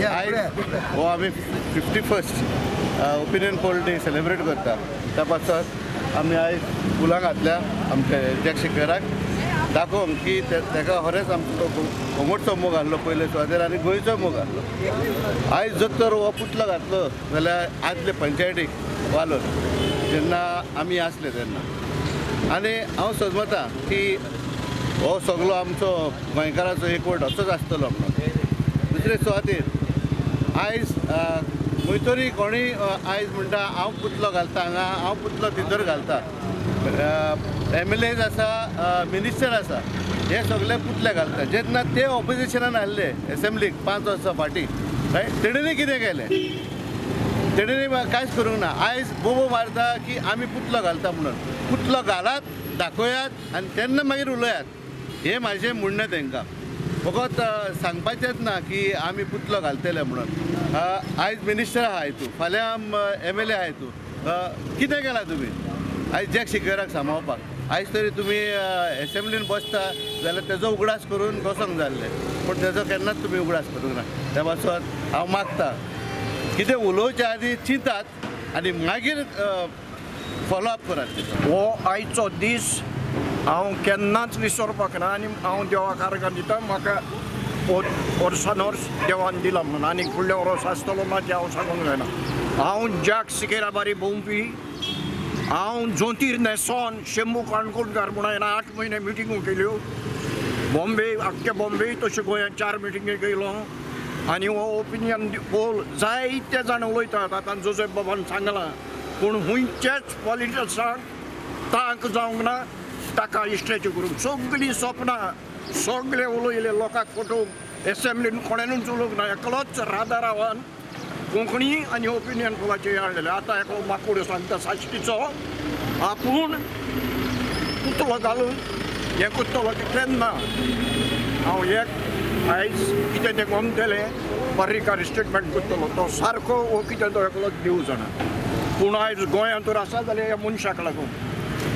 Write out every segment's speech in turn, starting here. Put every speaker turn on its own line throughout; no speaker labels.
आयज हो आमी 51st opinion poll day celebrate करता. त्या पासत आमी आयज फुलां घातल्या आमच्या जॅक सिक्वेराक दाखोवंक की ताका खरेंच आमचो कोमोटचो मोग आहलो पयले सुवातेर आनी गोंयचो मोग आहलो. आयज जर तर हो पुतलो घातलो जाल्यार आदले पंचायतीक वालोर जेन्ना आमी आसले तेन्ना, आनी हांव समजता की हो सगलो आमचो गोंयकाराचो एकवट असोच आसतलो म्हणून. दुसरे सुवातेर आयज खंय तरी कोणूय आयज म्हणटा हांव पुतलो घालता हांगा, हांव पुतलो थंयसर घालता, एम एल एज आसा, मिनिस्टर आसा, हे सगळे पुतले घालता. जेन्ना ते ऑपोजिशनान आसले एसेंब्लीक 5 वर्सां फाटीं, रायट, तेणेनी कितें केलें? तेणेनी कांयच करूंक ना. आयज बोबो मारता की आमी पुतलो घालता म्हणून. पुतलो घालात, दाखयात आनी तेन्ना मागीर उलयात, हें म्हाजें म्हणणें तांकां. फकत सांगपाचेंच ना की आमी पुतलो घालतले म्हणून. आयज मिनिस्टर आहाय तूं, फाल्यां एम एल ए आहाय तूं, कितें केलां तुमी आयज जॅक सिक्वेराक सांबाळपाक? आयज तरी तुमी एसेंब्लीन बसता जाल्यार तेजो उगडास करून बसोंक जाय आसलें, पूण तेजो केन्नाच तुमी उगडास करूंक ना. त्या पासत हांव मागता कितें उलोवच्या आदी चिंतात आनी मागीर फॉलो अप करात.
हो आयचो दीस हांव केन्नाच विसरपाक ना आनी हांव देवाक आर्गां दिता, म्हाका वर्सान वर्स देवान दिला म्हणून. आनी फुडल्या वर्स आसतलो ना तें हांव सांगूंक जायना. हांव जॅक सिकेरा बारी भोंवपी, हांव जोतीर न्हेसोन शंबू काणकोणकार म्हूण हांवें 8 म्हयने मिटिंगो केल्यो बॉम्बे, आख्ख्या बॉम्बे, तशें गोंयांत 4 मिटिंगी केलो. आनी हो ओपिनियन पोल जायते जाण उलयतात, आतां जोसेफ बाबान सांगलां, पूण खंयच्याच पॉलिटिशनाक तांक जावंक ना ताका इश्टेच्यो करूंक. सगळीं सपनां सगळे उलयले लोकांक फटोवंक, एसेंब्लीन कोणेनूच उलोवंक ना, एकलोच राधा रावान कोंकणी आनी ओपिनियन पोलाचेर हाडलेलें. आतां एकलो माकोड सांगता साश्टीचो आपूण पुतलो घालून हें करतलो केन्ना. हांव एक आयज कितें तें गमतलें पर्रीकार स्टेटमेंट करतलो तो सारको हो कितें तो एकलोच दिवं जाणा. पूण आयज गोंयांत तर आसा जाल्यार ह्या मनशाक लागून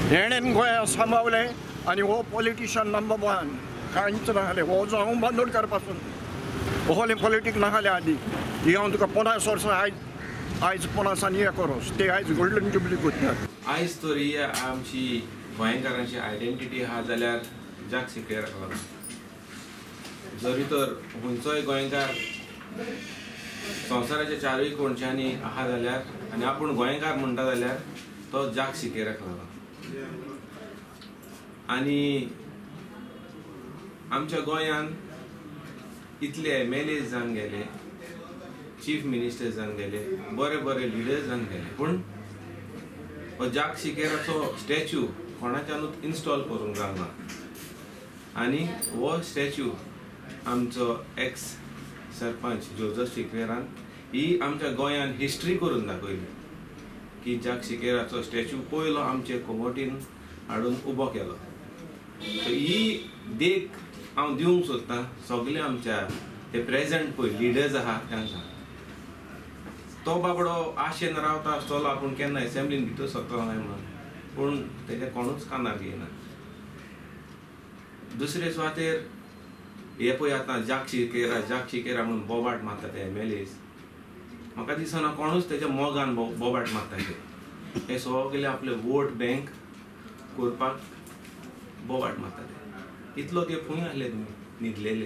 हेणेन गोंयांत सांबावलें. आनी हो पॉलिटिशन नंबर 1 कांयच नासलें. हो जावं बांदोडकार पासून होलें पॉलिटीक नासलें आदी. ही हांव तुका 50 वर्सां आयज आयज 51 वर्स ते आयज गोल्डन जुबली करतात.
आयज तर ही आमची गोंयकारांची आयडेंटिटी आहा जाल्यार जॅक सिक्वेराक लागून. जरी तर खंयचोय गोंयकार संवसाराच्या चारूय कोणच्यांनी आहा जाल्यार आनी आपूण गोंयकार म्हणटा जाल्यार तो जॅक सिक्वेराक लागून. आनी आमच्या गोंयांत इतले एम एल ए जावन गेले, चीफ मिनिस्टर जावन गेले, बरे बरे लिडर्स जावन गेले, पूण हो जॅक सिकेराचो स्टॅच्यू कोणाच्यानूच इन्स्टॉल करूंक जावना. आनी हो स्टॅच्यू आमचो एक्स सरपंच जोजफ सिक्वेरान ही आमच्या गोंयान हिस्ट्री करून दाखयली की जॅक सिकेराचो स्टॅच्यू पयलो आमचे कोमोटीन हाडून उबो केलो. ही देख हांव दिवंक सोदतां सगळे आमच्या ते प्रेजंट पळय लिडर्स आहा तांकां. तो बाबडो आशेन रावता आसतलो आपूण केन्ना एसेंब्लीन भितर सरतलो काय म्हणून, पूण तेजे कोणूच कानार घेयना. दुसरे सुवातेर हे पळय आतां जॅक सिकेरा जॅक सिकेरा म्हणून बोबाट मारता ते एम एल एज. म्हाका दिसना कोणूच तेज्या मोगान बोबाट मारता ते. हे सगळे आपले वोट बँक करपाक बोबाट मारता ते. इतलो ते खंय आसले तुमी न्हिदलेले?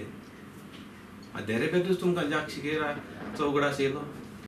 धेरेपेतूच तुमकां जॅक सिकेराचो उगडास येयलो.